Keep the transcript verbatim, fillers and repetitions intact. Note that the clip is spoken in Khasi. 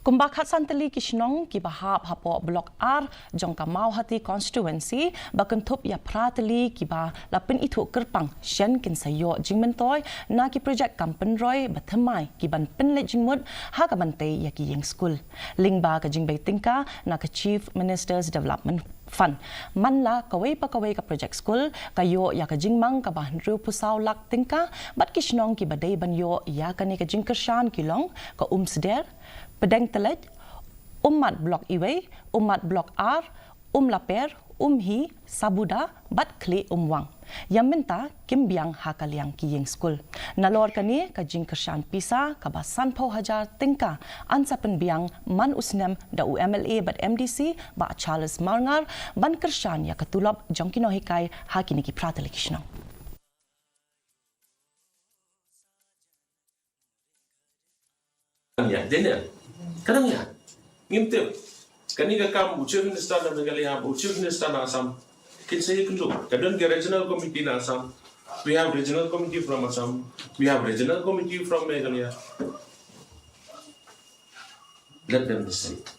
Kumba khatsan tylli ki shnong kiba hap hapoh Block ar jong ka Mawhati Constituency ba kynthup ïa phra tylli kiba la pynithuh kyrpang shen kin sa ïoh jingmyntoi na ki projek kam pynroi ba thymmai ki ban pynleit jingmut ha kaban tei ïa ki ïing skul lyngba ka jingbei tyngka na ka Chief Minister's Development Fund. Man la kawei pa kawei ka projek skul ka ïoh ïa ka jingmang kaba hynriewphew saw lak tyngka, bad ki shnong kiba dei ban ïoh ïa kane ka jingkyrshan ki long ka Umsder, Pdengtleit, Ummat Block Iwei, Ummat Block ar, Umlaper, Umhi, Sabuda bad Khlieh Umwang. Ïa mynta kim biang ha ka liang ki ïing skul. Nalor kane ka jingkyrshan pisa kaba sanphew hajar tyngka yn sa pynbiang man u snem da u M L A bad M D C Bah Charles Marngar ban kyrshan ïa ka tulop jong ki nonghikai ha kine ki phra tylli ki shnong. Ïa, Daniel. Ka dang ïa. Ngim tip. Kane ka kam u Chief Minister na Meghalaya, u Chief Minister na Assam. Kin sa ïakynduh. Ka don ka Regional Committee na Assam. We have Regional Committee from Assam. We have Regional Committee from Meghalaya. Let them decide.